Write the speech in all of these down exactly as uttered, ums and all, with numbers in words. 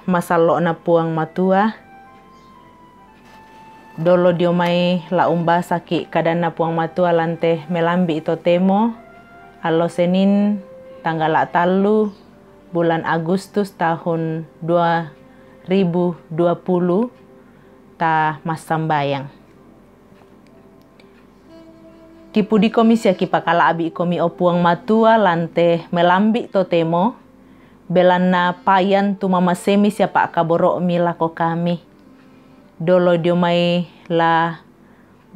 Masallo'na Puang Matua, dolo dio mai la umbasaki' kadanna Puang Matua lan te melambi' totemo, allo Senin, tanggala' tallu bulan Agustus tahun dua ribu dua puluh, ta massambayang. Kipudikomi sia kipakala'bi'komi, o Puang Matua, lan te melambi' totemo, belanna payan tu mamasemi sia pa'kaboro'mi lako kami. Dolo dio mai la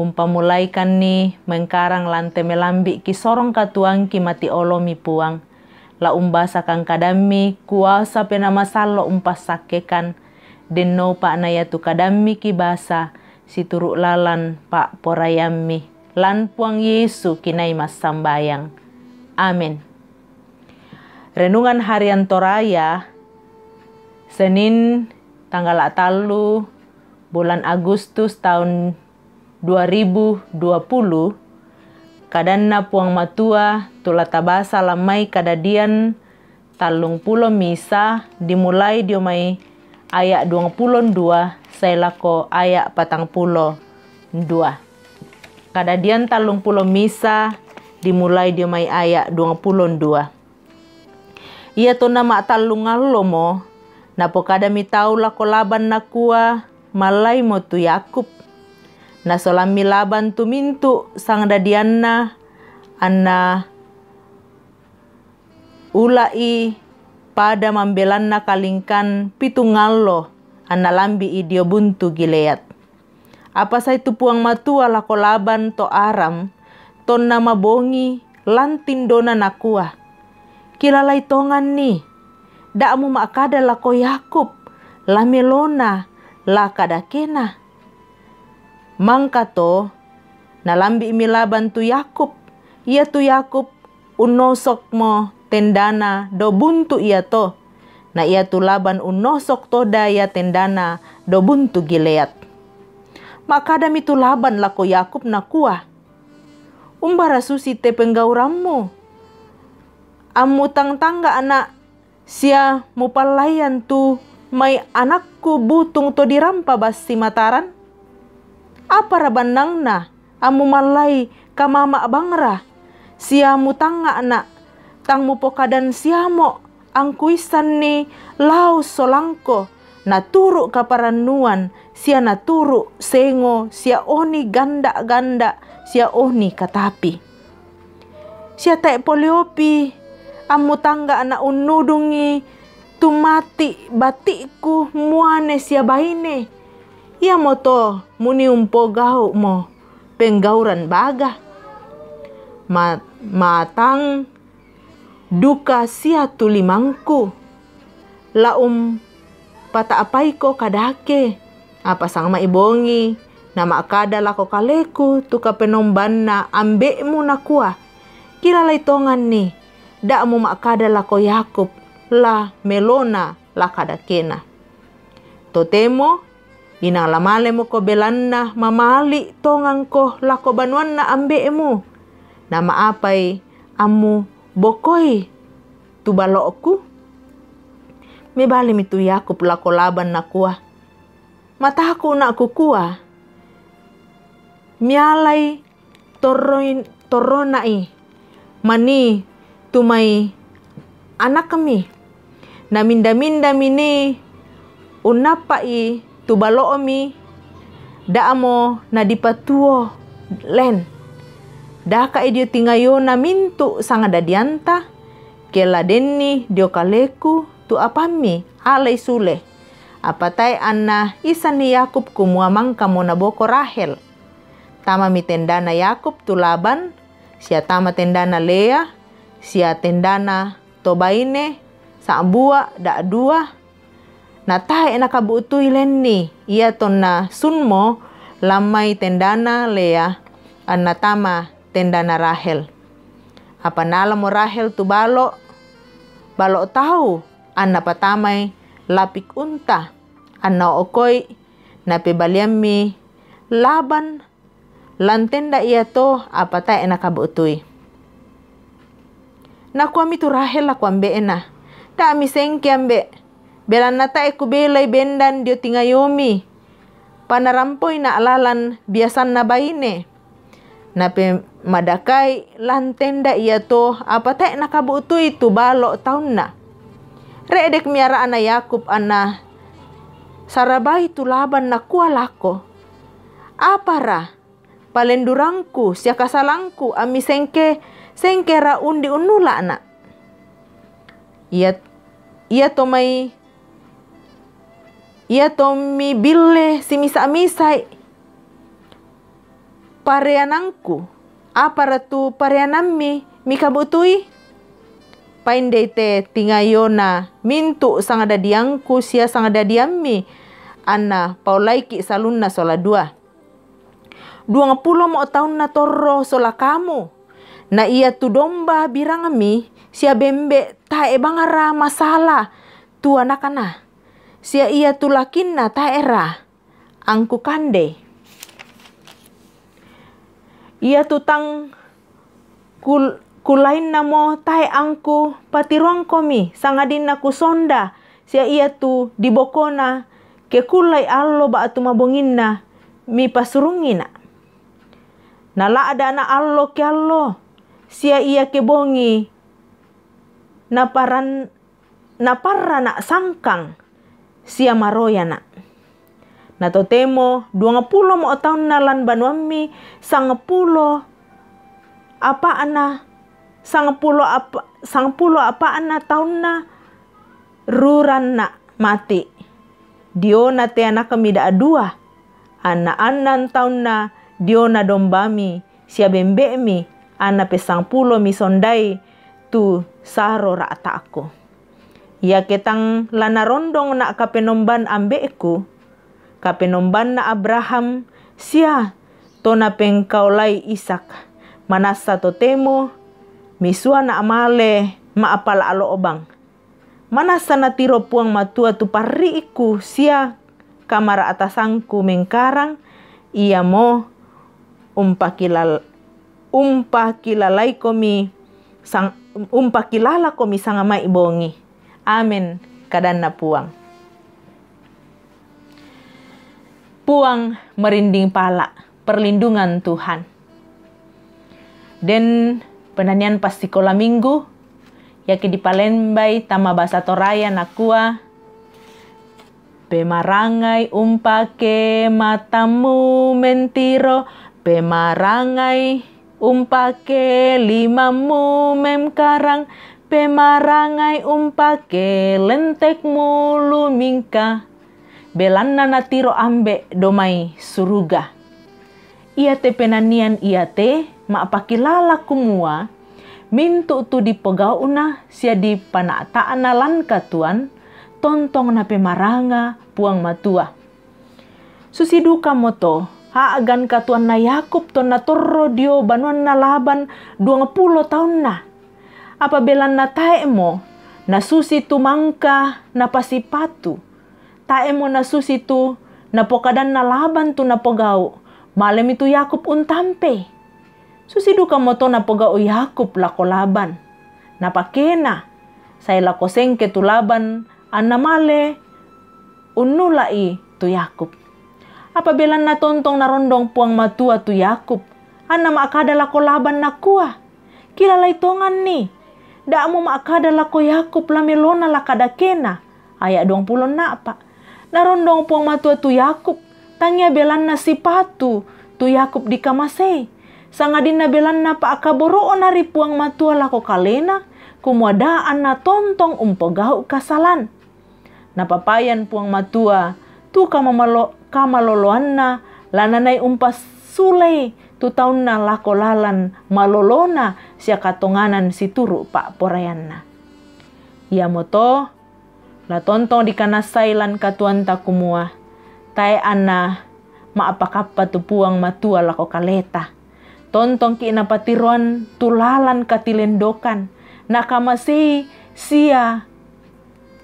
umpamulaikanni mengkarang lan te melambi' kisorong katuoangki mati olomi, Puang. La umbasakan kadammi, kuasa Penaa Masallo' umpassakkekan, dennopa na iatu kadammi kibasa situru' lalan pa'poraiammi. Lan Puang Yesu kinai massambayang. Amin. Renungan Harian Toraya, Senin, tanggala' tallu bulan Agustus tahun dua ribu dua puluh. Kadanna Puang Matua tu la tabasa lan mai Kadadian tallung pulo misa, dimulai dio mai aya' duang pulo ndua sae lako aya' patang pulo ndua. Kadadian tallung pulo misa, dimulai dio mai aya' duang pulo ndua. Iatonna ma'tallung allomo, napokadami tau lako Laban, nakua, "Mallaimo tu Yakub." Nasolammi Laban tu mintu' sangdadianna, anna ula'i pada mambelanna kalingkan pitung allo, anna lambi'i dio buntu Gilead. Apa sae tu Puang Matua lako Laban to Aram, tonna mabongi lan tindona, nakua, "Kilalai tonganni, da' muma'kada lako Yakub, 'La melona, la kadakena.'" Mangkato nalambi'mi Laban tu Yakub, iatu Yakub unnosokmo tendana do buntu iato, na iatu Laban unnosok to daya tendana do buntu Gilead. Ma'kadami tu Laban lako Yakub, nakua, "Umbara susi te penggaurammu? Ammu tang tangga'na' sia mupallaian tu mai anakku butung to dirampa bassi mataran? Apara bannangna ammu mallai kamama' bangra, sia mutangnga'na' tang mupokadan siamo' angkuissanni lao' solangko, naturu' kaparannuan, sia naturu' sengo, sia oni ganda'-ganda', sia oni katapi? Sia tae' poleopi ammu tangga'na' unnudungi tu mati' bati'ku muane sia baine, iamoto muni umpogau'mo penggauran baga? Ma-, matang duka sia tu limangku, la umpata'paiko kadake." Apa sangmai bongi, nama'kada lako kaleku tu kapenombanna ambe'mu, nakua, "Kilalai tonganni, da' muma'kada lako Yakub, 'La melona, la kadakena.' Totemo, inang la malemoko, belanna mamali' tongangko lako banuanna ambe'mu. Nama'apai ammu bokoi tu balo'ku?" Mebalimi tu Yakub lako Laban, nakua, "Mataku na' kukua, mialai torroin-, torrona'i manii tu mai anakmi. Naminda-mindami ni unnappa'i tu balo'mi, da'mo nadipatuo len. Daka'i dio tingayona mintu' sangdadianta, ke la denni dio kaleku tu apammi alai sule." Apa tae' anna issanni Yakub kumua mangkamo naboko Rahel. Tamami tendana Yakub tu Laban, sia tama tendana Lea, sia tendana to baine sa'bua da'dua. Na tae' nakabu'tui lenni, iatonna sunmo lan mai tendana Lea, anna tama tendana Rahel. Apa nalamo Rahel tu balo', balo' tau, anna patamai lapik unta, anna o'okoi, napebaliammi Laban lan tenda iato, apa tae' nakabu'tui. Nakuami tu Rahel lako ambe'na, "Da' misengke, ambe', Belanna tae kubelai bendan dio tingayomi, panarampoi na lalan biasanna baine. Napemadakai lan tenda iato, apa tae nakabu'tui tu balo taunna. Re'dek mi ara'na Yakub anna sarabai tu Laban, nakua lako, "Apara palendurangku sia kasalangku, ammi sengke, sengkera undi unnula'na? Ia, ia to mai, ia to mibille simisa-misai pareanangku, apara tu pareanammi mikabu'tui? Paindei te tingayona mintu' sangadadiangku sia sangadadiammi, anna paolaiki' salunna sola dua. Duangpulomo taunna torro sola kamu, na ia tu domba birangmi sia bembe tae bangra masala tu anakna, sia ia tu lakinna tae ra angkukandei. Ia tu tang kul-, kulainnamo tae angkupatiroangkomi, sangadinna kusonda, sia ia tu dibokona, ke kullai allo ba'tu mabonginna mipasurungngina. Nala'dana allo ke allo, sia ia ke bongi naparan-, naparrana' sangkang sia maroyana'. Na totemo duangpulomo taunna lan banuammi, sangpulo apa'na, sangpulo apa-, sangpulo apa'na taunna ruranna mati. Diona te anakmi da'dua, anna annan taunna diona dombami sia bembe'mi, anna pessangpulo misondai tu saro ra'ta'ku. Iake tang la narondongna' kapenomban ambe'ku, kapenombanna Abraham sia to napengkaolai Ishak, manassa totemo misuana' male ma'pala' lo'bang. Manassa natiro Puang Matua tu parri'ku sia kamara'tasangku mengkarang, iamo umpakilal-, umpakilalaikomi sang-, umpakilalakomi sangama'i bongi. Amin, kadanna Puang. Puang merinding pala', perlindungan Tuhan. Den penanian passikola minggu, iake dipalembai tama basa Toraja, nakua, "Pemarangai umpake matammu mentiro, pemarangai umpake limammu memkarang, pemarangai umpake lentekmu lumingka." Belanna natiro Ambe' domai suruga. Iate penanian iate ma'pakilala kumua, mintu' tu dipogau'na sia dipana'ta'na lan katuoan, tontong napemaranga Puang Matua. Susi dukamoto a'gan katuoanna Yakub tonna torro dio banuanna Laban duangpulo taunna. Apa belanna tae'mo nasusi tu mangka napasipatu, tae'mo nasusi tu napokadanna Laban tu napogau', malemi tu Yakub untampei. Susi dukamoto napogau' Yakub lako Laban. Napakena, sae lako sengke tu Laban, anna male unnula'i tu Yakub. Apa belanna tontong narondong Puang Matua tu Yakub, anna ma'kada lako Laban, nakua, "Kilalai tonganni, da' muma'kada lako Yakub la melona la kadakena." Aya' duangpulo a'pa'. Narondong Puang Matua tu Yakub, tangia belanna sipatu tu Yakub dikamasei, sangadinna belanna pa'kaboro'na ri Puang Matua lako kalena, kumua da' anna tontong umpogau' kasalan. Napapayan Puang Matua tu kamamalo-, kamaloloanna, la nanai umpassulei tu taunna lako lalan malolona sia katonganan situru' pa'poraianna. Iamoto, la tontong dikanassai lan katuoanta kumua, tae' anna ma'pakappa tu Puang Matua lako kaleta. Tontongki' napatiroan tu lalan katilendokan, nakamasei sia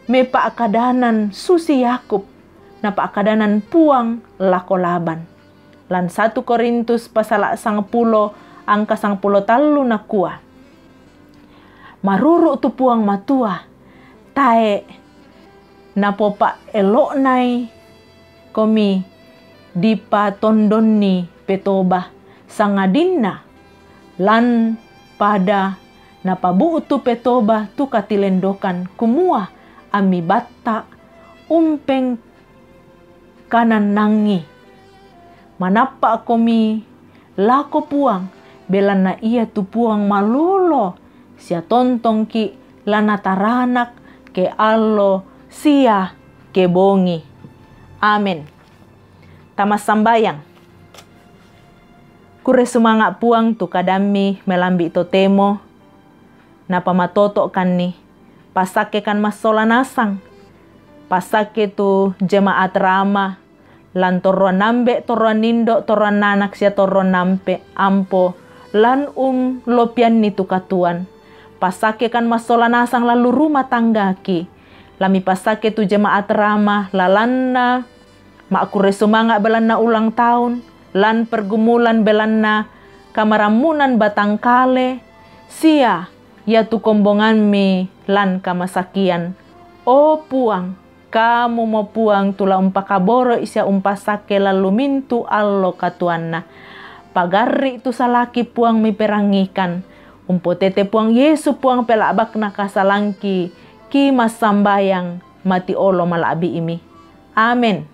mepa'kadanan susi Yakub napa'kadanan Puang lako Laban. Lan satu Korintus pasala sangpulo angka sangpulo tallu nakua, "Maruru' tu Puang Matua, tae' Napopa'elo'nai komi dipatondonni petoba, sangadinna lan pada napabu'tu petoba tu katilendokan, kumua ammibatta umpengkanannangi. Manappa'komi lako Puang, belanna Ia tu Puang malolo sia tontongki, la nataranak ke allo sia ke bongi. Amen. Tamassambayang. Kure sumanga' Puang tu kadammi melambi' totemo, napamatoto'kanni. Pasakkekan massola nasang. Pasakke tu jemaat Rama, lan torroan ambe', torroan indo', torroan anak sia torroan ampe', ampo, lan umlopianni tu katuoan. Pasakkekan massola nasang lan lu rumah tanggaki. Lami pasakke tu jemaat Rama, lalanna makkure sumanga' belanna ulang tahun, lan pergumulan belanna kamarammunan batang kale, sia iatu kombongammi lan kamasakian. O Puang, Kamumo Puang tu la umpakaboroi sia umpasakke lan lu mintu allo katuoanna. Pagarri' tu salaki Puang miperangikan. Umpotete Puang Yesu Puang pela'bakna kasalangki, ki massambayang mati olo mala'bi'imi. Amen.